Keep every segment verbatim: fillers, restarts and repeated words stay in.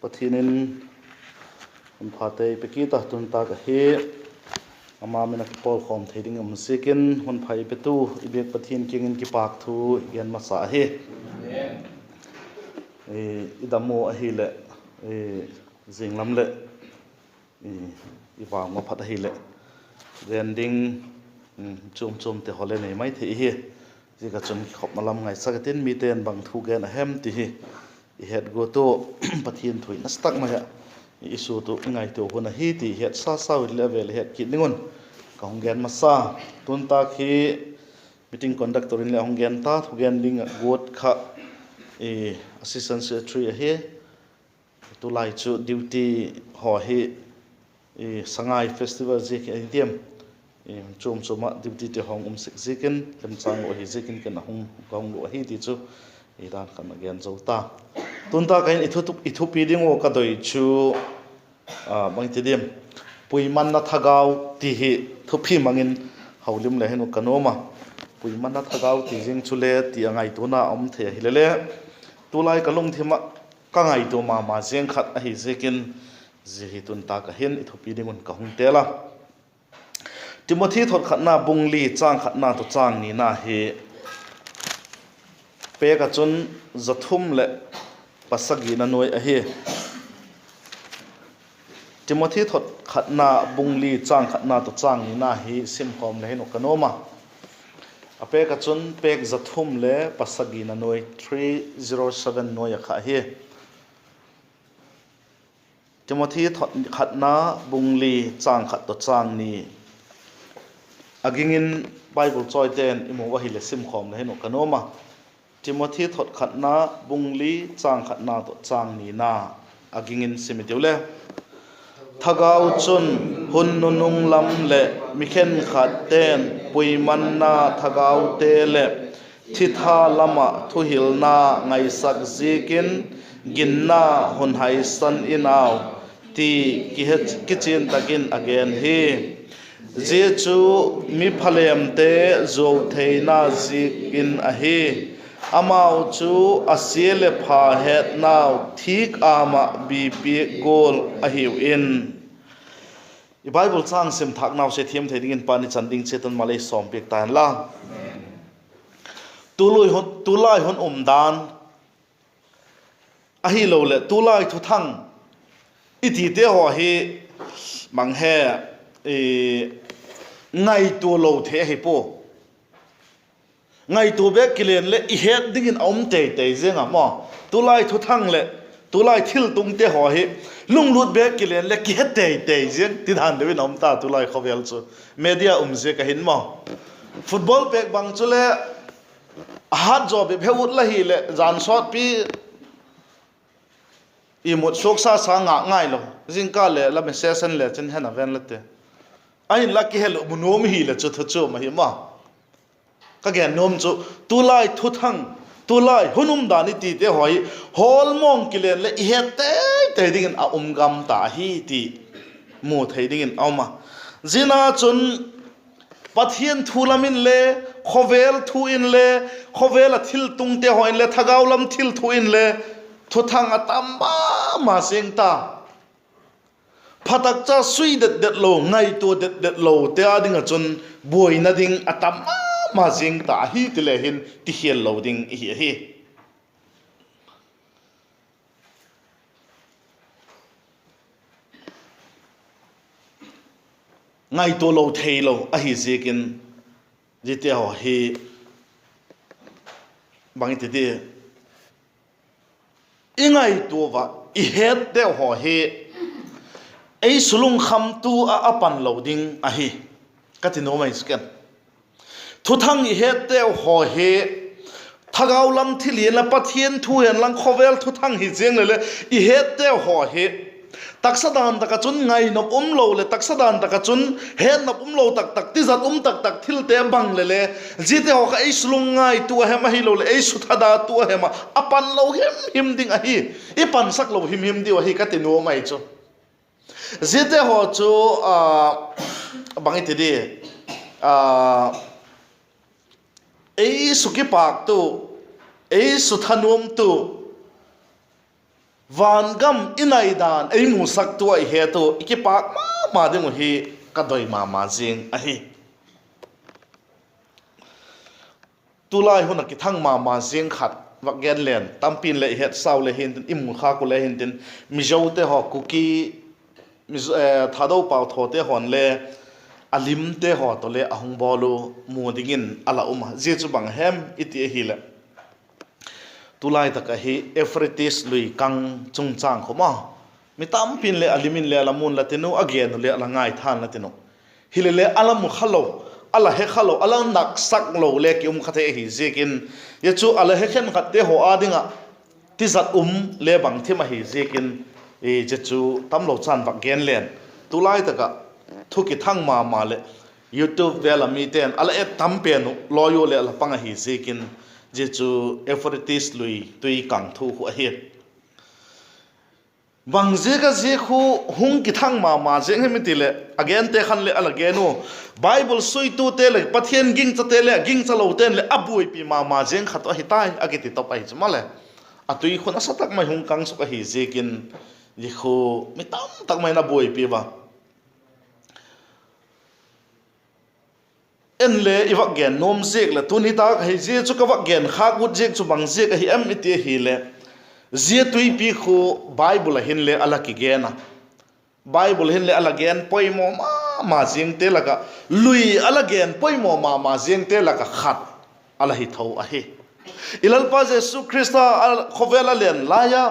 Pathian in hun pha tei pe kit a, tun tâk ahi, ama min a kipawlkhawm thei ding um ziakin hun pha ei petu i biak Pathian kiang in kipâk thu i gen masa ahi. I dam u ahileh, zinglam leh i vang ma phat ahileh gen ding chuam chuamte haw le nei mai thei hi. Ziak ah chun kikhopna lam ngaisak intin, mite'n bang thu gen a hem ti hi i het guat u, Pathian thu i nasa tak mai ah i sut u i ngaitua hun ahi ti i hetsa sau inle a vêl i het kit ding un ka hung gen masa. Tun tâk hi meeting conductor in le a hung gen ta, thugen ding ah guat kha Assistant Secretary ahi. Tulai chu duty haw hi Sangai Festival ziak hi ahi diam, chuam chuam ah dutyte hawng um sek ziakin, lemchâng lo ahi ziakin ken a hung, ka hung lo ahi ti chu dan khan a gen zo ta. Tun tâk ah hin i thupi ding uh ka doi chu, bang ti diam, puimanna thagau ti hi thupi mang in houlim le hin uh ka nuam a. Puimanna thagau ti zing chule ti a ngaituana a um thei ahile le, tulai ka lungthim ah ka ngaitua ma ma ziang khat ahi ziakin, zia hi tun tâk ah hin i thupi ding un ka hung tel a. Timothi thot khatna bung li châng khatna tawh châng nina hi pêk ah chun za thum leh pasagina nuai ahi. Timothi thot khatna bung li châng khatna tawh châng nina hi simkhawm le hin uh ka nuam a. A pêk ah chun pêk za thum le pasagina nuai, three zero seven nuai a kha hi. Timothi thot khatna bung li châng khat tawh châng ni a ging in Bible chawite'n i mu ahileh simkhawm le hin uh ka nuam a. Timothi thot khatna bung li châng khatna tawh châng nina a ging in sim i tiu le. Thagau chun hun nunung lam leh mi khenkhatte'n puimanna thagaute leh thitha lam ah thuhilna ngaisak ziakin ginna hun haisan in au, ti kichian tak in a gen hi. Zia chu mi phalêmte zuau theina ziakin ahi. Amau chu a sia leh pha hetnau thîk âm ah bipiak gual ahiu in. I Bible châng sim thâknau sia thiam thei dingin Pa'n i chan ding chiat un malei sawmpiak ta inla. Tulai hun umdan ahiloleh tulai thuthang i tite haw hi mang he, ngaitua lo thei ahi pua. Ngaitua bêk kilen leh i het dingin a um tei tei ziang a maw. Tulai thuthang leh tulai thiltungte haw hi lunglut bêk kilen leh kihe tei tei ziang ti dan deu in a um ta tulai khawvel chu. Media um ziak ahin maw. Football pêk bang chule a hat zaw bep he ut la hileh jan sawtpi i mut suaksa sa ngâk ngailo. Zingkal leh la message en le chin hen a ven la te. Ahinla kihel mu nuam hileh chu thu chuam ahi maw. Ka gen nuam chu tulai thuthang, tulai hun umdan i tite haw hi hawlmawng kilen leh i het tei tei dingin a um gam ta ahi ti mu thei dingin a um a. Ziana chun Pathian thu lam inle, khawvel thu inle, khawvel ah thiltungte haw inle, thagau lam thil thu inle thuthang a tam ma ma ziang ta. Phatakcha sui det det lo, ngaitua det det lote â ding ah chun buaina ding a tam ma ma ziang ta ahi ti le hin ti khial lo ding i hi ahi. Ngaitua lo theilo ahi ziakin ziate haw hi bang i ti di, i ngaitua ua i hette haw hi ei sulungkhamtu ah a pan lo ding ahi ka ti nuam ahi suk em. Thuthang i hette haw hi thagau lam thil hi'n la, Pathian thu hi'n lang, khawvel thuthang hi ziang le le i hette haw hi taksa dan tak ah chun ngainop um lo leh taksa dan tak ah chun hetnop um lo tak tak, tizat um tak tak thilte bang le le, ziate haw kha ei sulung ngaitua a hem ahiloleh ei suthadatu a hem ah a pan lo him him ding ahi. I pansak lo him him diu ahi ka ti nuam ahi chu. Ziate haw chu bang i ti di, ei sukipâktu, ei suthanuamtu, Van gam i nai dan ei musak tua i het u i kipâk ma ma ding uh hi ka doi ma ma zing ahi. Tulai hun ah kithang ma ma zing khat vak gen leng, tampi'n le i hetsau le hintin, i mu khâk u le hintin, Mizote haw, Kuki, Thadou Pauthawte haw'n le a limte haw tawh le a hung bawl u mu dingin a la um a. Zia chu bang hem i ti ahileh, tulai tak ah hi Euphrates lui kâng chungchâng khu ma, mi tampi'n le a lim in le a la mu inla tin uh, a gen u le a la ngaitha inla tin uh, hilele a la mu kha lo, a la he kha lo, a la naksak lo le ki um kha thei ahi ziakin, zia chu a la he khenkhatte haw â ding ah tizat um le bang thim ahi ziakin, zia chu tamlo chan vak gen leng. Tulai tak ah thu kithang ma ma leh YouTube vêl a mite'n a la et tam pen uh lawi ua leh a la pang ahi ziakin, zia chu Euphrates lui tui kâng thu khu ahi. Bang ziak a zia khu hung kithang ma ma zing hem i ti leh, a gente khan leh a la gen u, Bible suitute leh Pathian gingchate leh gingchalote'n leh a buaipi ma ma zing khat ahi tai a kiti top ahi chu maleh, a tui khu nasa tak mai hung kâng suk ahi ziakin, zia khu mi tam tak mai in a buaipi ua. En le i vak gen nuam ziak leh tuni tak ahi, zia chu ka vak gen khâk ut ziak chu bang ziak ahi em i ti ahileh, zia tuipi khu Bible ah hin le a la kigen a, Bible hin le a la gen poimaw ma ma zingte lak ah, lui a la gen poimaw ma ma zingte lak ah khat a la hi tho ahi. I Lalpa Jesu Khrista khawvel a len lai a,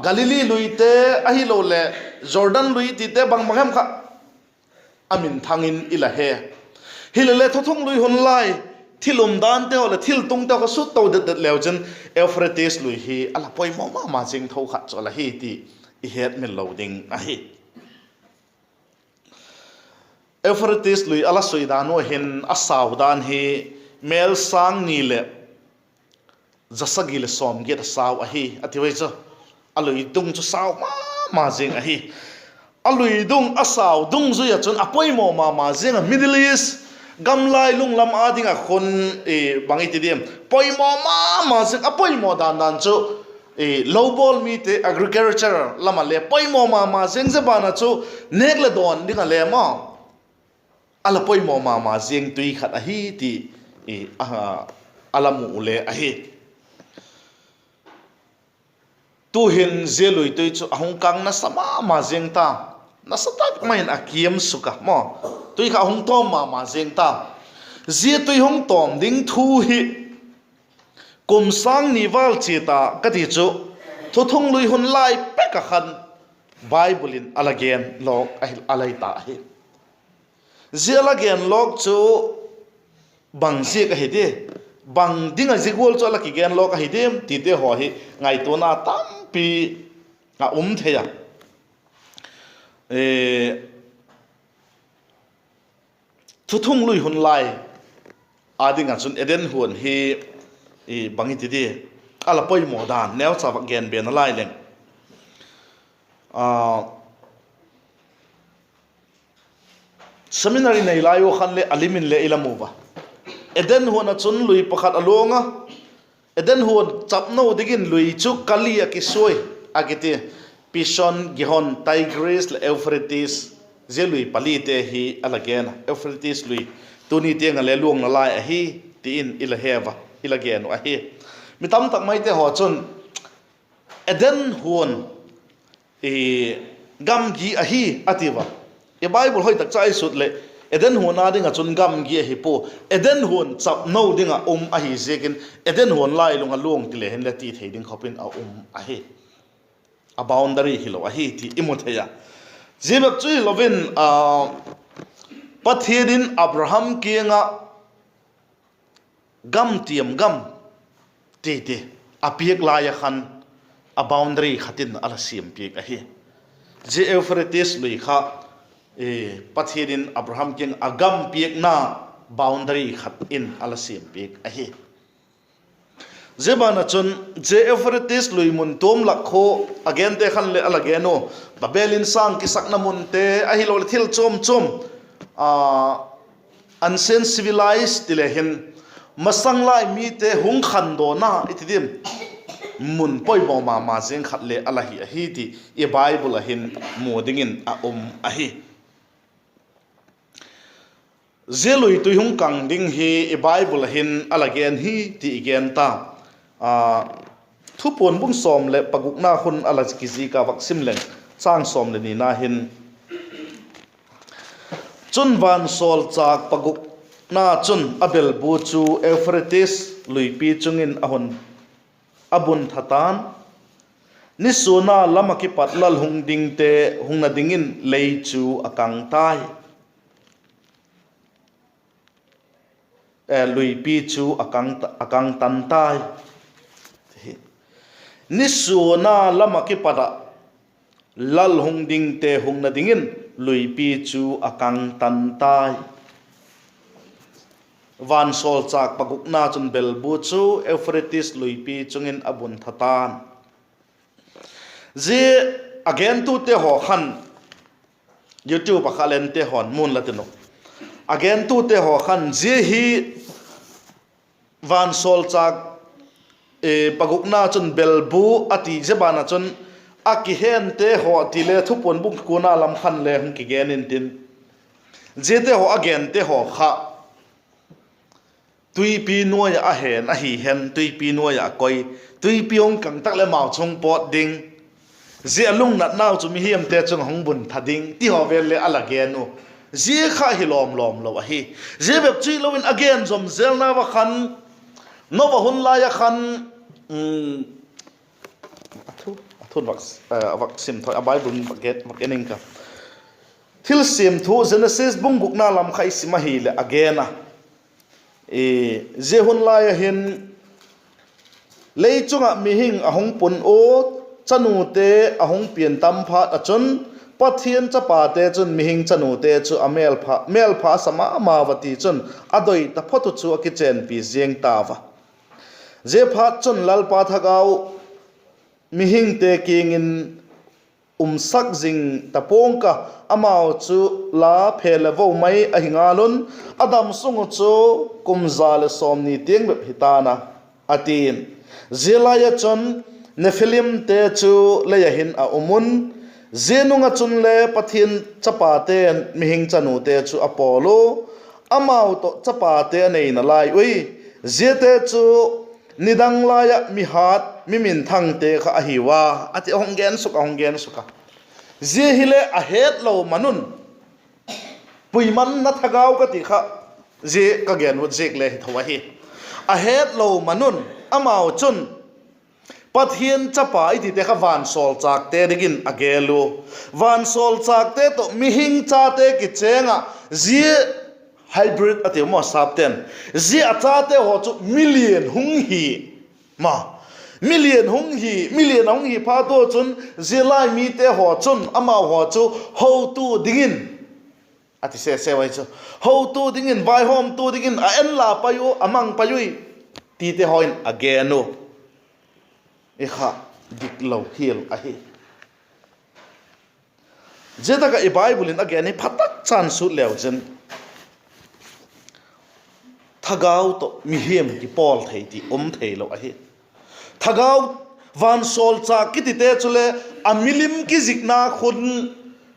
Galili luite ahiloleh Jordan lui tite bang bang hem kha a minthang in i la he. Hilele thuthung lui hun lai, thil umdante haw leh thil tungte haw kha sut to det det leu chun, Euphrates lui hi a la poimaw ma ma zing tho khat chu a la hi ti i hetmil lo ding ahi. Euphrates lui a la sui dan ua hin a sau dan hi mêl sâng ni leh za sagi leh sawmgiat a sau ahi a ti ui chu. A lui dung chu sau ma ma zing ahi. A lui dung, a sau dungzui ah chun a poimaw ma ma zing a, Middle East, gam lailung lam â ding ah khun, bang i ti diam, poimaw ma ma zing, a poimaw dan dan chu lou bawl mite, agriculture lam ah le poimaw ma ma zing, zia ban ah chu nêk leh dawn ding ah le maw, a la poimaw ma ma zing tui khat ahi ti a la mu u le ahi. Tu'hin zia lui tui chu a hung kâng nasa ma ma zing ta, nasa tak mai in a kiam suk a maw, tui kha a hung tawm ma ma zing ta. Zia tui hung tawm ding thu hi kum sâng ni val chia ta ka ti chu, thuthung lui hun lai pek ah khan Bible in a la gen lawk a la hi ta ahi. Zia a la gen lawk chu bang ziak ahi di, bang ding ah zia gual chu a la kigen lawk ahi diam tite haw hi ngaituana tampi a um thei a. Thuthung lui hun lai â ding ah chun Eden huan hi bang i ti di, a la poimaw dan neucha vak gen be nalai leng. Seminary nei lai u khan leh a lim in le i la mu a, Eden huan ah chun lui pakhat a luang a, Eden huan chapno dingin lui chu kali a kisuai a kiti. Pishon, Gihon, Tigris leh Euphrates, zia lui palite hi a la gen a, Euphrates lui tuni tiang ah le luang nalai ahi ti in i la he a, i la gen uh ahi. Mi tam tak maite haw chun Eden huan gamgi ahi a ti a. I Bible hoi tak cha i sut leh Eden huan â ding ah chun gamgi ahi pua, Eden huan chapno ding ah um ahi ziakin Eden huan lailung ah luang ti le hinle ti thei ding khop in a um ahi. A boundary hilo ahi ti i mu thei a. Zia bep chu hilo in, Pathian in Abraham kiang ah gam tiam gam ti ti a piak lai ah khan a boundary khat in a la siam piak ahi. Zia Euphrates lui kha Pathian in Abraham kiang a gam piakna boundary khat in a la siam piak ahi. Zia ban ah chun zia Euphrates lui mun tuam lak khu a gente khan leh a la gen u, Babel insâng kisakna munte ahiloleh thil chuam chuam, ancient civilized ti le hin, masang lai mite hung khandawna i ti diam, mun poimaw ma ma ziang khat le a la hi ahi ti i Bible ah hin mu dingin a um ahi. Zia luitui hung kang ding hi i Bible ah hin a la gen hi ti i gen ta. Thupuan bung sawm leh pagukna khun a la kizik a, vak sim leng, châng sawm leh nina hin, Chun vansawlchâk pagukna chun a belbu chu Euphrates luipi chung in a hun, a bun tha ta'n; nisuana lam ah kipat lal hung dingte hungna dingin lei chu a kang tai. Luipi chu a kang ta, a kang tan tai. Nisuana lam ah kipat ah lal hung dingte hungna dingin luipi chu a kang tan tai. Vansawlchâk pagukna chun belbu chu Euphrates luipi chung in a bun tha ta'n. Zia a gentute haw khan, YouTube ah kha lente haw'n mu'n la tin uh, a gentute haw khan zia hi vansawlchâk pagukna chun belbu a ti zia ban ah chun a kihente haw ti le Thupuan bung kuana lam khan le hung kigen intin, ziate haw a gente haw kha tuipi nuai ah a hen ahi hen, tuipi nuai ah a koi, tuipi hung kang tak leh amau chu hung pawt ding, zia a lungnatnau chu mihingte chung ah hung bun tha ding ti haw vel le a la gen uh. Zia kha hi lawm lawm lo ahi. Zia bep chu hilo in a gen zom zelna va khan, Noah hun lai ah khan, a thu, a thu vak, vak sim tho a, Bible vak en ing ka. Thilsiam thu Genesis bung gukna lam kha i sim ahileh a gen a, zia hun lai ah hin lei chung ah mihing a hung pun ua, chanute a hung pian tam phat ah chun, Pathian chapate chun mihing chanute chu a mêlpha, mêlpha a sa ma mau a ti chun, a doi taphot uh chu a kichenpi ziang tau a. Ziaphatchun Lalpa thagau mihingte kiang in umsak zing ta pua'ng ka, amau chu la phe leh vo mai ahi ngal un, a dam sung uh chu kum za leh sawmni tiang bep hi ta'n a, a ti'n. Zia lai ah chun Nephilimte chu lei ah hin a um un, zia nung ah chunle Pathian chapate'n mihing chanute chu a pawl u, amau tawh chapate a nei nalai ui. Ziate chu nidang lai ah mi hat, mi minthangte kha ahiu a, a ti, a hung gen suk, a hung gen suk a. Zia hile a hetlo man un, puimanna thagau ka ti kha, zia ka gen ut ziak le hi tho ahi. A hetlo man un amau chun Pathian chapa i tite kha vansawlchâkte dingin a gel u. Vansawlchâkte tawh mihing chate kichêng ah, zia hybrid a tiu maw, sapte'n, zia a chate haw chu milian hung hi, ma, milian hung hi, milian a hung hi phat ua chun zia lai mite haw chun amau haw chu hotu dingin, a ti sese ui chu, hotu dingin, vaihawmtu dingin a en la pai u, a mang pai ui, tite haw in a gen u. I kha diklo hial ahi. Zia tak ah i Bible in a gen hi pha tak chan sut leu chin, thagau tawh mihing kipawl thei ti um theilo ahi. Thagau, vansawlchâk kitite chule a milim kizikna khun,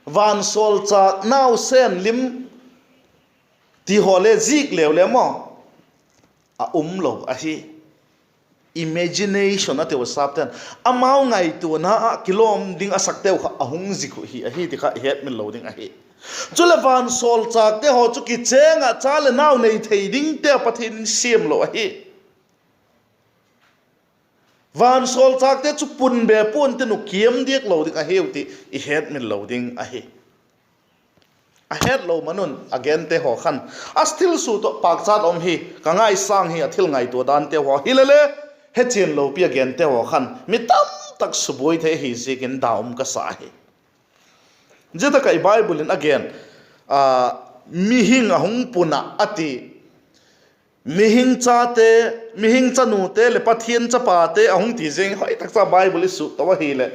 vansawlchâk nausen lim ti haw le zik leu le maw, a um lo ahi. Imagination a tiu a, sapte'n amau ngaituana ah kilawm ding a sakteu kha a hung zik uh hi ahi ti kha i hetmil lo ding ahi. Chuleh vansawlchâkte haw chu kichêng ah cha leh nau nei thei dingte a Pathian in siam lo ahi. Vansawlchâkte chu pun be pua'n tin uh kiam diak lo ding ahiu ti i hetmil lo ding ahi. A hetlo man un a gente haw khan, a thilsua tawh pâkchat um hi, ka ngaisâng hi a thil ngaitua dante haw hile le, hechian lopi a gente haw khan mi tamtak subuai thei ahi ziakin da um ka sa ahi. Zia tak ah i Bible in a gen, mihing a hung pun ah a ti, mihing chate, mihing chanute leh Pathian chapate a hung ti ziang, hoi tak cha Bible i sut to ahileh,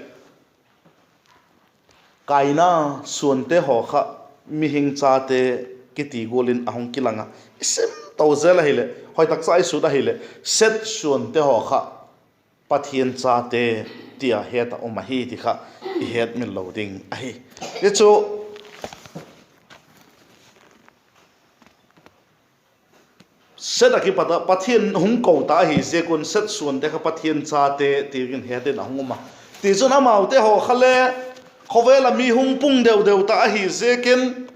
Kaina suante haw kha mihing chate kiti gual in a hung kilang a, i sim to zel ahileh, hoi tak cha i sut ahileh, Set suante haw kha Pathian chate tia het a um ahi ti kha i hetmil lo ding ahi. Hi chu Seth a kipat ah Pathian hung ko ta ahi ziak un Seth suante kha Pathian chate ti in het in a hung um a. Tichun amaute haw kha le khawvel ah mi hung pung deu deu ta ahi ziakin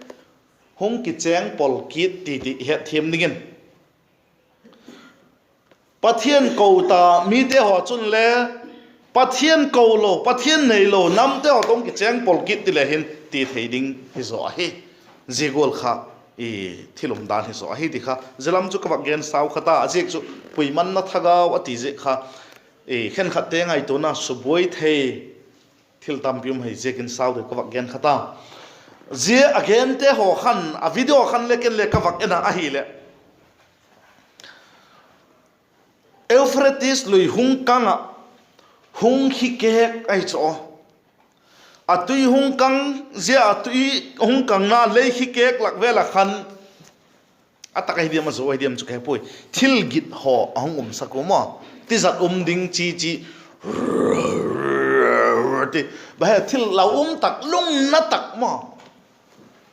hung kichêng pawl kit ti ti i hetthiam dingin Pathian ko ta mite haw chun le Pathian ko lo, Pathian neilo namte haw tawh hung kichêng pawl kit ti le hin ti thei ding hi zaw ahi. Zia gual kha thil umdan hi zaw ahi ti kha zia lam chu ka vak gen sau kha ta, a ziak chu puimanna thagau a ti ziak kha khenkhatte ngaituana subuai thei thil tampi um hi ziakin sau deu ka vak gen kha ta. Zia a gente haw khan a video khan le ken le ka vak en a ahileh Euphrates lui hung kang ah hung khikêk ahi chu a. A tui hung kang, zia a tui hung kangna lei khikêk lak vel ah khan a tak ahi diam a zo ahi diam chu ka he puai, thil git haw a hung umsak u maw. Tizat um ding chi chi ti, bang he thil lau um tak, lungna tak maw,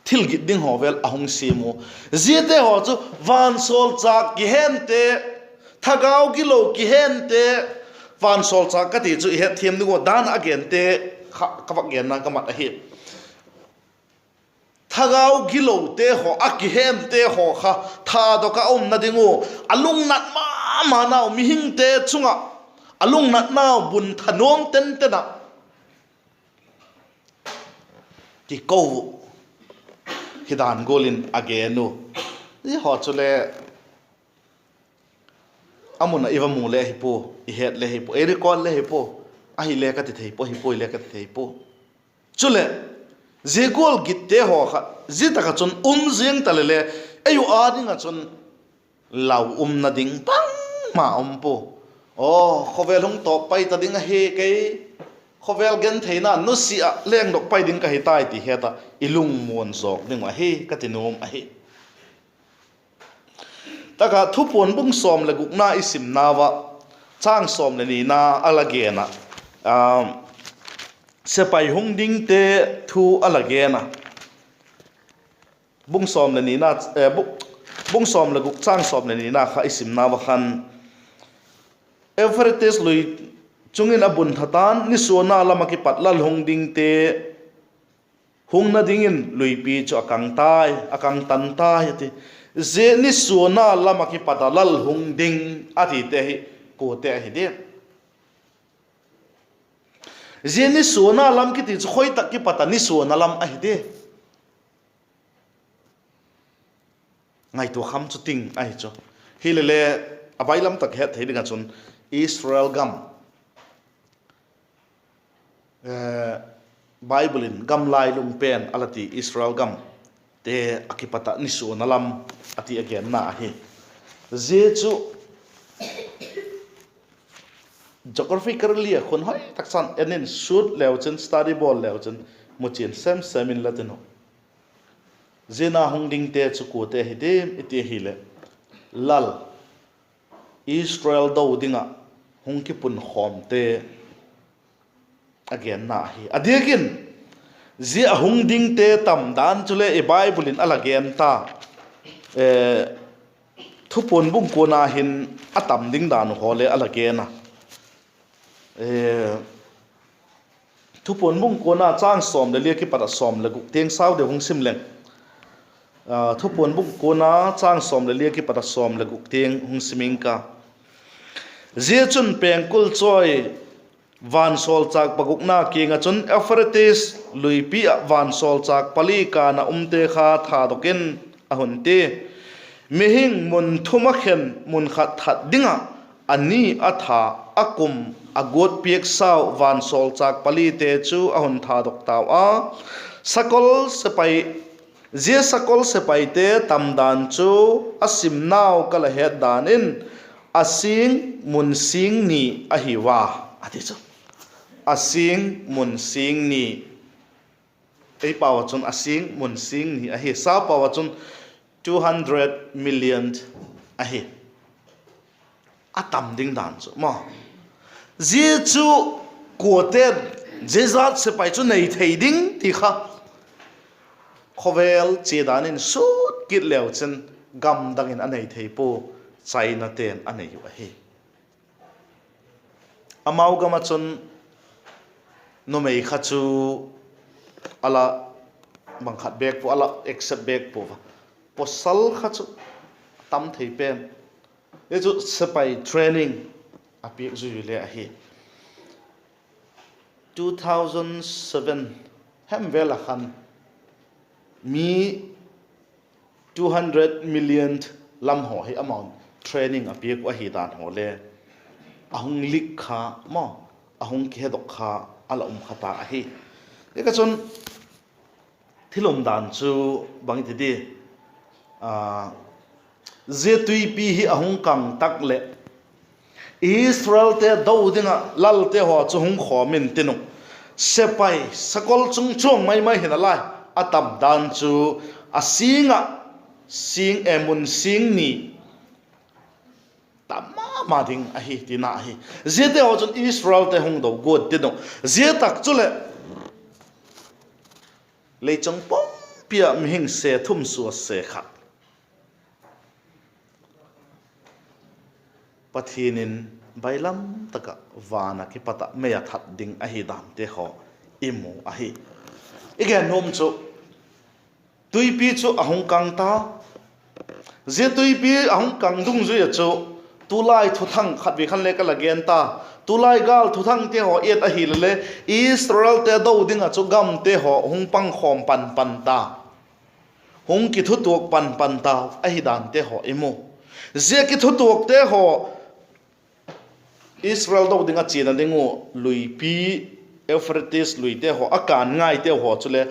thil git ding haw vel a hung siam u. Ziate haw chu vansawlchâk kihente, thagau gilo kihente, vansawlchâk ka ti chu i hetthiam ding ua dan a gente kha ka vak genna ka mat ahi. Thagau gilote haw, a kihente haw kha thadok ah a umna ding ua, a lungnat ma ma nau, mihingte chung ah a lungnatnau bun thanuam tenten ah kiko uh hi dan gual in a gen u. Zia haw chule a mun ah i va mu le hi pua, i het le hi pua, ei record le hi pua, ahile ka ti thei pua, hi puai le ka ti thei pua. Chuleh zia gual gitte haw kha zia tak ah chun um ziang ta leh le, ei u â ding ah chun lau umna ding bangma um pua. Aw, khawvel hung tawp pai ta ding ahi kei, khawvel gentheina nusia ah lengdok pai ding ka hi tai ti het ah i lungmuan zawk ding uh ahi ka ti nuam ahi. Tak ah Thupuan bung sawm leh gukna i simnau ah, châng sawm leh nina a la gen ah, sepai hung dingte thu a la gen a. Bung sawm leh nina, bung sawm leh guk châng sawm leh nina kha i simnau ah khan, Euphrates lui chung in a bun tha ta'n, nisuana lam ah kipat lal hung dingte hungna dingin luipi chu a kang tai, a kang tan tai a ti. Zia nisuana lam ah kipat ah lal hung ding a tite hi kuate ahi diam? Zia nisuana lam kiti chu khoi tak kipat ah nisuana lam ahi diam? Ngaitua kham chu ting ahi chu. Hilele, a bailam tak het thei ding ah chun Israel gam, Bible in gam lailung pen a la ti, Israel gamte a kipat ah nisuana lam a ti a genna ahi. Zia chu geographically a khun hoi tak chan en in, sut leu chun, study bawl leu chun, muchian sem sem in la tin uh. Zia na hung dingte chu kuate hi diam i ti ahileh, lal Israel do ding ah hung kipunkhawmte a genna ahi. A diak in, zia a hung dingte tam dan chule i Bible in a la gen ta. Thupuan bung kuana hin a tam ding dan uh haw le a la gen a. Thupuan bung kuana châng sawm leh li a kipat ah sawm leh guk tiang sau deu hung sim leng. Thupuan bung kuana châng sawm leh li a kipat ah sawm leh guk tiang hung sim ing ka. Zia chun pengkul chawi vansawlchâk pagukna kiang ah chun Euphrates luipi ah vansawlchâk pali kân ah umte kha thadok in, a hun ti. Mihing mun thum a khen mun khat that ding ah a ni a tha a kum a guat piak sau vansawlchâk palite chu a hun thadok tau a. Sakol sepai, zia sakol sepaite tam dan chu a simnau ka la het dan in, a sîng mun sîng ni ahiu a, a ti chu. A sîng mun sîng ni. Ei pau ah chun a sîng mun sîng ni ahi, sa pau ah chun two hundred million ahi. A tam ding dan chu maw. Zia chu kuate'n zia zat sepai chu nei thei ding ti kha khawvel chia dan in sut kit leu chin gam dang in a nei thei pua, China te'n a nei uh ahi. Amau gam ah chun numei kha chu a la bang khat bêk pua, a la accept bêk pua a. Pawsal kha chu tam thei pen. Hi chu sepai training a piak zui le ahi. Two thousand seven hem vêl ah khan mi two hundred million lam haw hi amau'n training a piak uh ahi dan haw le a hung leak kha maw, a hung kihedok kha a la um kha ta ahi. Hi kha chun thil umdan chu bang i ti di, zia tuipi hi a hung kang tak leh Israelte do ding ah lalte haw chu hung khawm intin uh, sepai sakol chungchuang mai mai hi nalai, a tam dan chu a sîng ah, sîng e, mun sîng ni tam ma ma ding ahi tina ahi. Ziate haw chun Israelte hung do guat tin uh, zia tak chuleh leichung pumpi ah mihing se thum sua se khat Pathian in bailam tak ah van ah kipat ah mei a that ding ahi dante haw i mu ahi. I gen nuam chu tuipi chu a hung kang ta. Zia tuipi a hung kang dungzui ah chu tulai thuthang khat vei khan le ka la gen ta, tulai gâl thuthangte haw et ahile le Israelte do ding ah chu gamte haw hung pangkhawm pan pan ta, hung kithutuak pan pan ta ahi dante haw i mu. Zia kithutuakte haw Israel do ding ah chiana ding uh luipi Euphrates luite haw a kân ngaite haw chule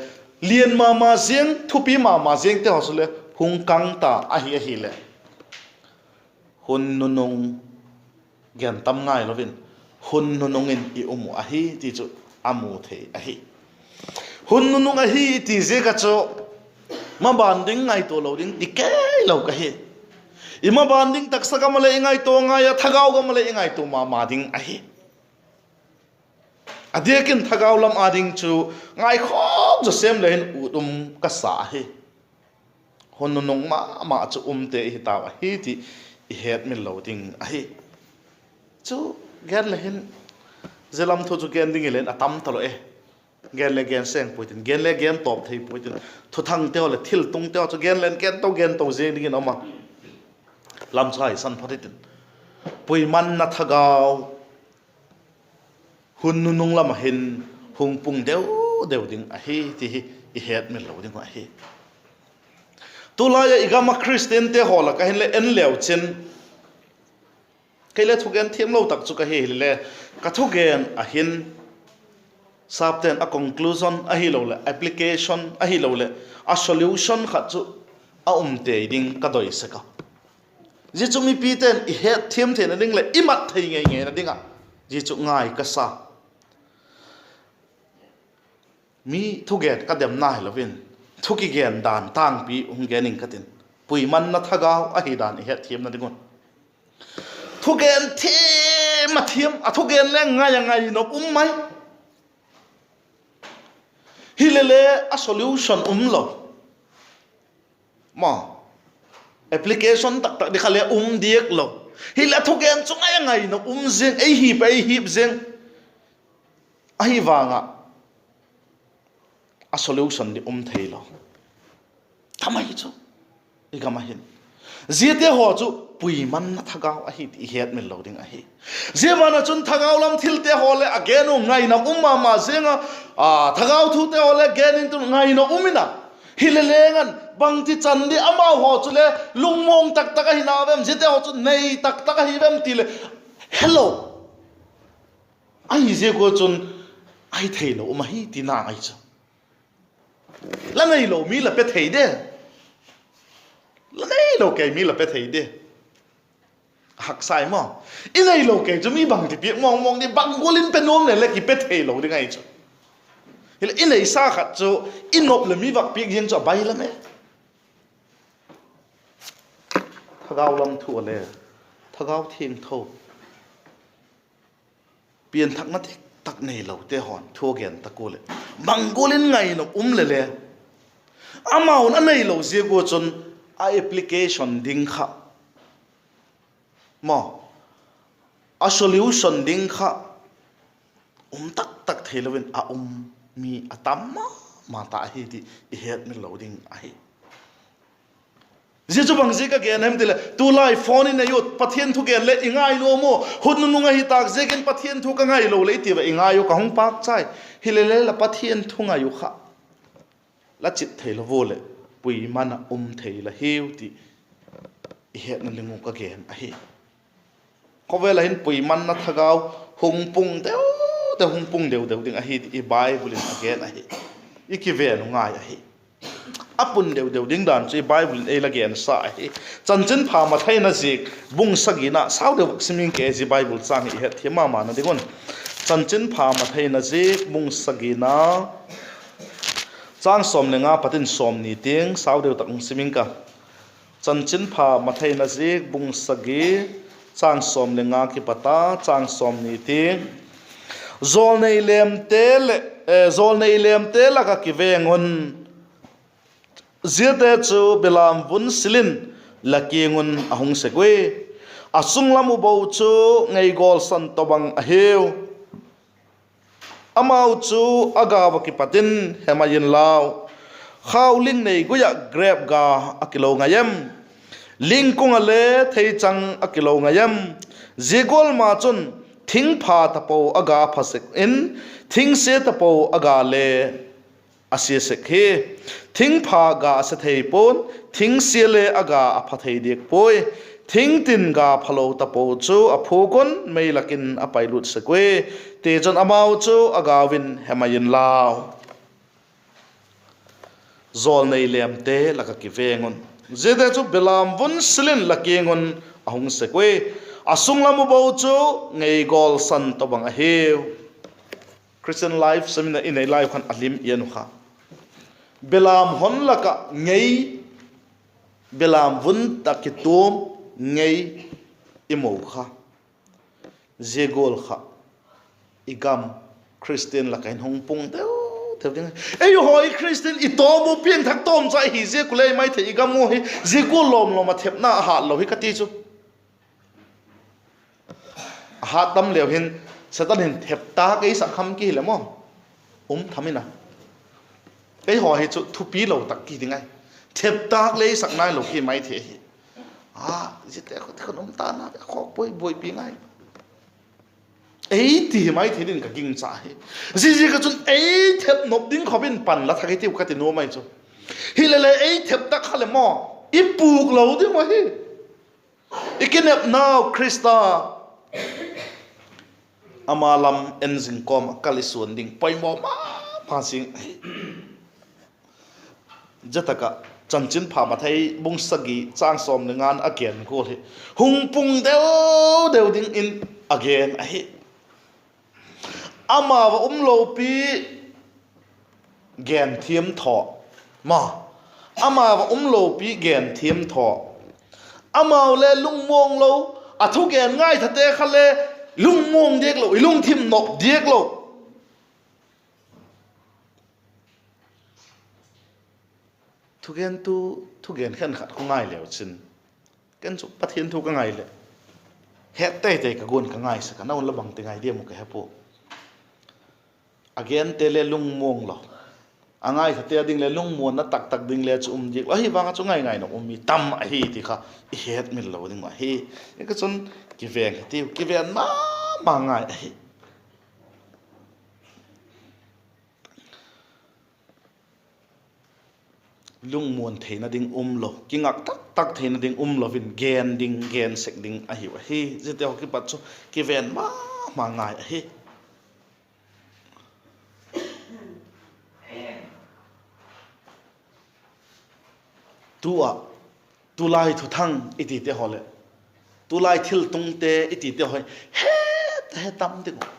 lian ma ma ziang, thupi ma ma ziangte haw chule hung kang ta ahi ahileh, hun nunung, gen tam ngailo in, hun nunung in i um uh ahi ti chu a mu thei ahi. Hun nunung ahi i ti ziak ah chu maban ding ngaitua lo ding ti keilo ka hi. I maban ding taksa gam ah le i ngaitua ngai a, thagau gam ah le i ngaitua ma ma ding ahi. A diak in thagau lam â ding chu ngaikhawk zaw sêm le hin ut um ka sa ahi. Hun nunung ma ma chu umte i hi tau ahi ti i hetmil lo ding ahi. Chu gen le hin, zia lam thu chu gen ding i len a tam talo e. Gen le gen seng puai tin, gen le gen tawp thei puai tin, thuthangte haw leh thiltungte haw chu gen len gen to gen to ziang dingin um a, lam chu haisan phot i tin, puimanna thagau hun nunung lam ah hin hung pung deu deu ding ahi ti hi i hetmil lo ding uh ahi. Tulai ah i gam ah Khristiante haw lak ah hin le en leu chin, kei le thugen thiamlo tak chu ka hi hile, ka thugen ah hin sapte'n a conclusion ahiloleh application ahiloleh a solution khat chu a um tei ding ka doi sek a. Zia chu mipite'n i hetthiam theina ding leh i mat thei ngei ngeina ding ah zia chu ngai ka sa. Mi thugen ka demna hilo in, thu kigen dan tângpi hung gen ing ka tin, puimanna thagau ahi dan i hetthiamna ding un. Thugen thiam a thiam, a thugen le ngai a ngai nop um mai. Hile le a solution um lo, maw, application tak tak di kha le um diak lo. Hileh a thugen chu ngai a ngai nop um ziang, ei hip a ei hip ziang. Ahi vang ah a solution di um theilo. Thamai chu i gam ah hin ziate haw chu puimanna thagau ahi ti i hetmil lo ding ahi. Zia ban ah chun thagau lam thilte haw leh a gen u ngai nop um ma ma ziang a, thagau thute haw leh gen intin ngai nop um in a, hile leng an bangti chan di amau haw chule lungmuang tak tak ahi na vem, ziate haw chu nei tak tak ahi vem ti leh helo, ahi ziak ua chun ahi theilo um ahi tina ahi chu. La neilo mi la pe thei de, la neilo kei mi la pe thei de. Haksa i maw? I neilo kei chu mi bangti piak mawng mawng di, bang gual in pe nuam le le kipe theilo ding ahi chu. Hileh i neisa khat chu i nop leh mi vak piak ziang chu a bailam e. Thagau lam thu a le, Thagau Thiangtho pianthakna dik tak neilote haw'n thu a gen tak ua leh, bang gual in ngaina um le le, amau'n a neilo ziak ua chun a application ding kha, maw, a solution ding kha um tak tak theilo in a um mi a tam ma ma ta ahi ti i hetmil lo ding ahi. Zia chu bang ziak a gen hem ti leh, tulai phone in ei ut, Pathian thu gen leh i ngai nuam u, hun nunung ahi tâk ziakin Pathian thu ka ngailo leh i ti ua i ngai u, ka hung pâk chai. Hile le la Pathian thu ngai uh kha la chit theilo ua leh, puiman ah um thei la hiu ti i hetna ding uh ka gen ahi. Khawvel ah hin puimanna thagau hung pung deu deu, hung pung deu deu ding ahi ti i Bible in a gen ahi. I kiven u ngai ahi. A pun deu deu ding dan chu i Bible in ei la gensa ahi. Chanchinpha Mathai in a ziak bung sagina, sau deu vak sim ing ke, zia Bible châng hi i hetthiam ma mana ding un. Chanchinpha Mathai in a ziak bung sagina, châng sawm le nga pat in sawmni tiang, sau deu tak hung sim ing ka. Chanchinpha Mathai in a ziak bung sagi, châng sawm le nga kipat a châng sawmni tiang. Jawlnei lêmte leh, eh, jawlnei lêmte lak ah kiveng un, ziate chu belam vun sil in la kiang un a hung sek ui. A sunglam uh bo chu ngei gawlsan tawhbang ahiu. Amau chu a gau ah kipat in hemai inlau. Khau ling nei gui ah grep ga a kilo ngai em? Ling kung ah le theichang a kilo ngai em? Zia gual ma chun thingpha tapo a ga a pha sek in, thingsia tapo a ga le a sia sek hi. Thingpha ga a sia thei pua'n, thingsia le a ga a pha thei diak puai. Thingtin ga phalo tapo chu a phûk un, mei lak in a pailut sek ui. Tichun amau chu a gau in hemai inlau. Jawlnei lêmte lak ah kiveng un, ziate chu belam vun sil in la kiang un a hung sek ui. A sunglam uh bo chu ngei gawlsan tawhbang ahiu. Christian life seminar i nei lai khan a lim i en uh kha, belam hon lak ah ngei, belam vun tak kituam ngei i mu kha, zia gual kha i gam Christian lak ah hin hung pung deu deu ding. Eihaw i Christian i tawm u piangthak tawmcha i hi ziak u le i mai thei, i gam u hi zia gual lawm lawm ah thepna a hat lo hi ka ti chu. A hat tam leu hin, Setan hin thep tâk ei sak kham ki hile maw, um tham in a, eihaw hi chu thupi lo tak ki ding ahi. Thep tâk le ei sak nailo ki mai thei ahi. A, ziate kha ti khan um ta na, a khawk buai buaipi ngai, ei ti hi mai thei ding ka gingcha hi. Ziaziak ah chun ei thep nop ding khop in pan la thak i tiu ka ti nuam ahi chu. Hilele ei thep tak kha leh maw, i pûk lo ding uh ahi. I kinepnau Khrista ama lam en zing kawm ah kal i suan ding poimaw ma ma zing ahi. Zia tak ah Chanchinpha Mathai bung sagi châng sawm le nga'n a gen gual hi hung pung deu deu dingin a gen ahi. Amau ah um lopi genthiam thaw, ma, amau ah um lopi genthiam thaw, amau le lungmuang lo, a thugen ngaithate kha le lungmuang diak lo, i lungthim nop diak lo. Thugentu, thugen khenkhat kha ngai leu chin, ken chu Pathian thu ka ngai leh, het tei tei ka guan ka ngai sek a, na un la bang ti ngai diam uh ka he pua. A gente le lungmuang lo, a ngaithate a ding le lungmuanna tak tak ding le chu um diak lo, ahi vang ah chu ngai ngai nop um mi tam ahi ti kha i hetmil lo ding uh ahi. Hi ka chun kiveng hi tiu, kiven ma ma ngai ahi. Lungmuan theina ding um lo, kingak tak tak theina ding um lo in gen ding, gen sek ding ahiu ahi. Ziate haw kipat chu kiven ma ma ngai ahi. Tu ah, tulai thuthang i tite haw leh, tulai thiltungte i tite haw hi, he ta he tam ding uh.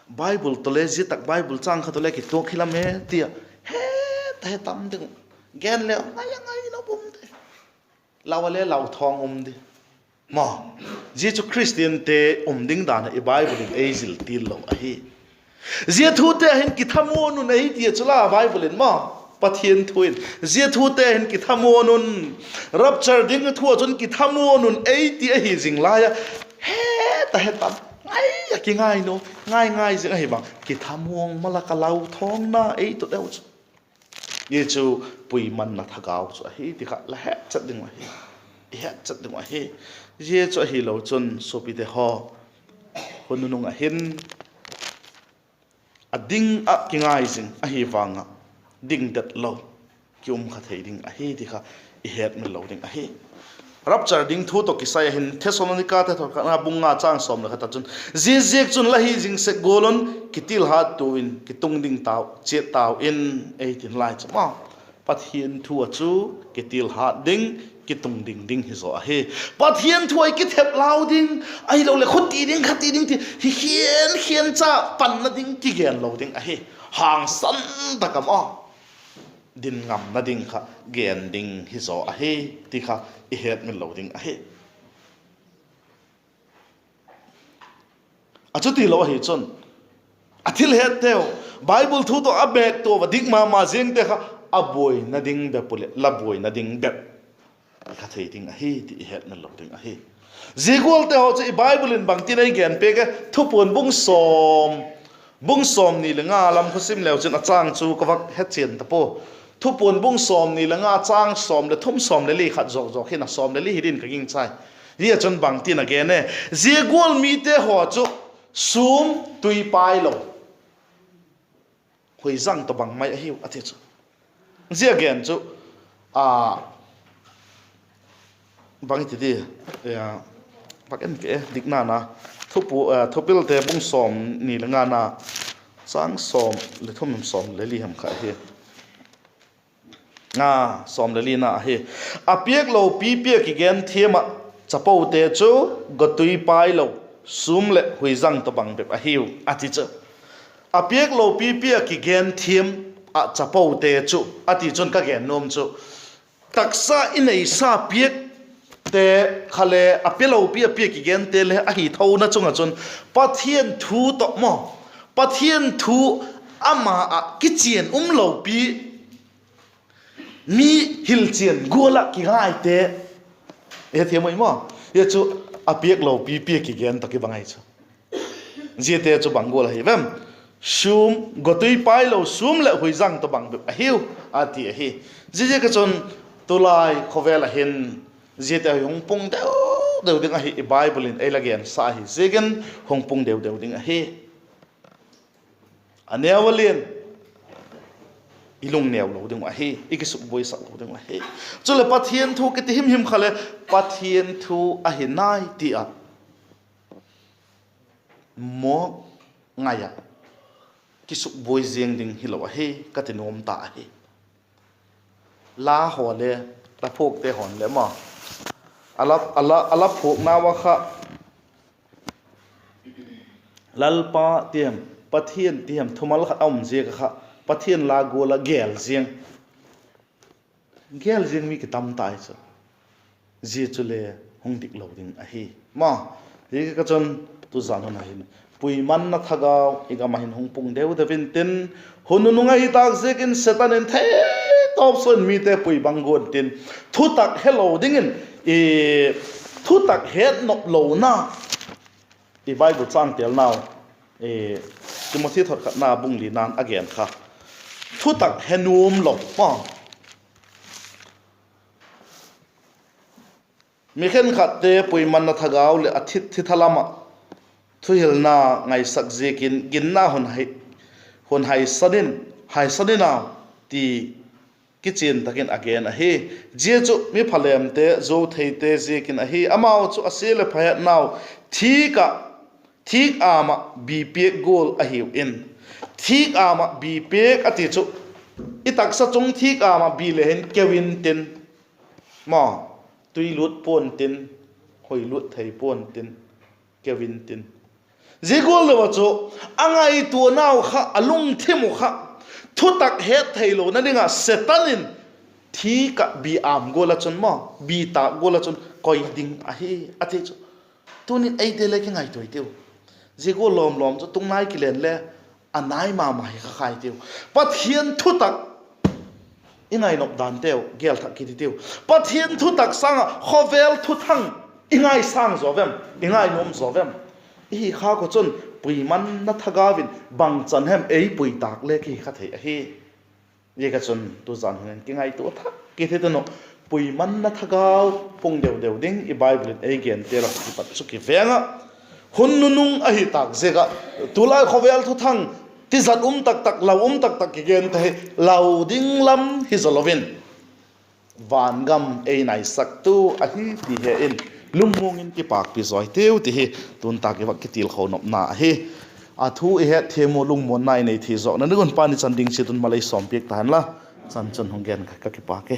Bible tawh le zia tak Bible châng kha tawh le kituak hi lam e ti a, he ta he tam ding uh. Gen leu ngai a ngai in a um di, lau a le lau thawng um di. Maw, zia chu Khristiante um ding dan ah i Bible in ei zil til lo ahi. Zia thute hin kithamuan un ei ti a chu la Bible in maw, Pathian thu in. Zia thute hin kithamuan un, rapture ding thu ah chun kithamuan un ei ti ahi zing lai a, het a het a, ngai a kingai nuam, ngai ngai zing ahi vang kithamuan ma la ka lau thawngna ei tut eu chu. Zia chu puimanna thagau chu ahi ti kha la het chet ding uh ahi. I het chet ding uh ahi. Zia chu ahilo chun suapite haw, hun nunung ah hin a ding ah kingai zing ahi vang ah, ding det lo ki um kha thei ding ahi ti kha i hetmil lo ding ahi. Rapture ding thu tawh kisai a hin Thessalonikate thot khatna bung nga châng sawm leh khat ah chun, ziaziakchun la hi zing sek gual un kitilhat tu in kitung ding tau, chiat tau in, ei tin lai chu maw, Pathian thu ah chu kitilhat ding, kitung ding ding hi zaw ahi. Pathian thu ah i kithep lau ding, ahiloleh khuti ding, khati ding ti hi khian khian cha panna ding kigen lo ding ahi. Hangsan tak ah maw, din ngamna ding kha gen ding hi zaw ahi ti kha i hetmil lo ding ahi. A chuti lo ahi chun, a thil hetteu, Bible thu tawh a bêktua a dik ma ma ziangte kha a buaina ding bep uh leh la buaina ding bep kha thei ding ahi ti i hetmil lo ding ahi. Zia gualte haw chu i Bible in bangtin ei gen piak e? Thupuan bung sawm, bung sawmni leh nga lam kha sim leu chin a châng chu ka vak hechian ta pua. Thupuan bung sawmni leh nga châng sawm leh thum, sawm leh li khat zawk zawk hin a, sawm leh li hi din ka gingchai. Zia chun bangtin a gen e? Zia gual mite haw chu sûm tui pai lo, huizang tawh bang mai ahiu a ti chu. Zia gen chu, a, bang i ti di, bak en ke dikna na, Thupu-, Thupilte bung sawmni leh ngana, châng sawm leh thum, sawm leh li ham kha hi. A, sawm leh lina ahi. A piak lopi pi a kigen thiam ah chapote chu gotui pai lo, sûm leh huizang tawh bang bep ahiu a ti chu. A piak lopi pi a kigen thiam ah chapote chu a ti chun ka gen nuam chu, taksa i neisa piakte kha le a pe lopi a pi a kigente le ahi thona chung ah chun Pathian thu tawh maw, Pathian thu ama ah kichian um lopi mi hilchian gual ah kingaite, e thiam ui maw, zia chu a piak lopi pi a kigen tawh kibang ahi chu. Ziate chu bang gual ahi vem? Sûm, gotui pai lo, sûm leh huizang tawh bang bep ahiu a ti ahi. Ziaziak ah chun tulai khawvel ah hin ziate hi hung pung deu deu ding ahi, i Bible in ei la gensa ahi ziakin hung pung deu deu ding ahi. A neu a lian, i lungneu lo ding uh ahi, i kisukbuaisak lo ding uh ahi. Chuleh Pathian thu kiti himhim kha leh Pathian thu ahi nai ti ah mawk ngai ah kisukbuai ziang ding hilo ahi ka ti nuam ta ahi. La haw le, la phuakte haw'n le maw, a la, a la, a la phuaknau ah kha Lalpa ti hem, Pathian ti hem, thumal khat a um ziak ah kha Pathian la gual ah gel ziang, gel ziang mi kitam tai chu. Zia chule hung dik lo ding ahi. Ma, hi ka chun tuzan hun ah hin puimanna thagau i gam ah hin hung pung deu deu intin, hun nunung ahi tâk ziakin Setan in theitawp suan mite pui bang guan tin, thutak helo dingin, thutak het nop lona, i Bible châng telnau, Timothy thot khatna bung lina'n a gen kha, thutak he nuam lo, mi khenkhatte puimanna thagau leh a thi, thitha lam ah thuhilna ngaisak ziakin ginna hun hai, hun haisan in, haisan in au, ti kichian tak in a gen ahi. Zia chu mi phalêmte, zuautheite ziakin ahi. Amau chu a sia leh pha hetnau, thîk ah, thîk âm ah bi piak gual ahiu in. Thîk âm ah bi piak a ti chu, i taksa chung thîk âm ah bi le hin keu intin, ma, tui lut pua'n tin, hoi lut thei pua'n tin, keu intin. Zia gual lo ah chu, a ngaituanau kha, a lungthim uh kha thutak het theilona ding ah Setan in thîk ah bi âm gual ah chun ma, bi tâk gual ah chun koi ding ahi, a ti chu. Tunin eite le kingaitua i tiu. Zia gual lawm lawm chu tungnai kilen le a nai ma ma hi kha khai tiu. Pathian thutak i ngainop danteu gel thak kit i tiu. Pathian thutak sâng ah khawvel thuthang i ngaisâng zaw vem, i ngainuam zaw vem? I hi kha khu chun puimanna thagau in bangchan hem ei pui tâk le kihi kha thei ahi. Ziaka chun tuzan hun in kingaitua thak kit i tiu. Puimanna thagau pung deu deu ding i Bible in ei gente lak ah kipat chu kiveng ah, hun nunung ahi tâk ziak ah, tulai khawvel thuthang tizat um tak tak, lau um tak tak kigen ta hi, lau ding lam hi zaw lo in, vangam ei naisaktu ahi ti he in, lungmuang in kipâkpi zaw i tiu ti hi tun tak i va kitilkho nopna ahi. A thu i hetthiam u, lungmuanna i nei thei zawkna ding un Pa in i chan ding chiat un mal ei sawmpiak ta hen la. Chan chun hung gen ka, ka kipâk e.